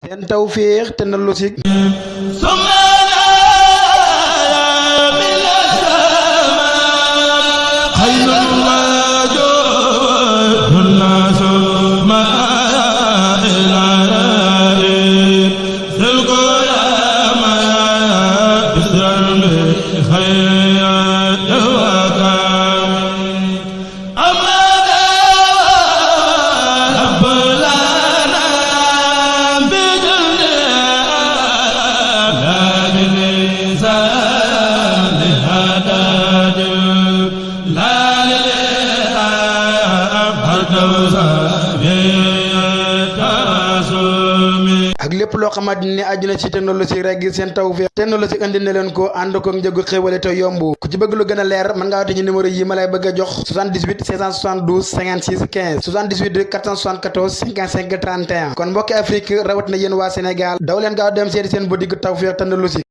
seen Tawfekh Technologique. ak lépp loo xamante ni aju na ci technologie rek seen Tawfekh Technologique andi na leen ko ànd ko njëgu xéwale te yomb ku ci bëgg lu gën a leer mën ngaa woote ci numéro yi ma lay bëgg a jox 78 672 56 15 78 474 55 31 kon mbokki Afrique rawat na yéen waa Sénégal daw leen gaaw dem seeti seen boutique Tawfekh Technologique.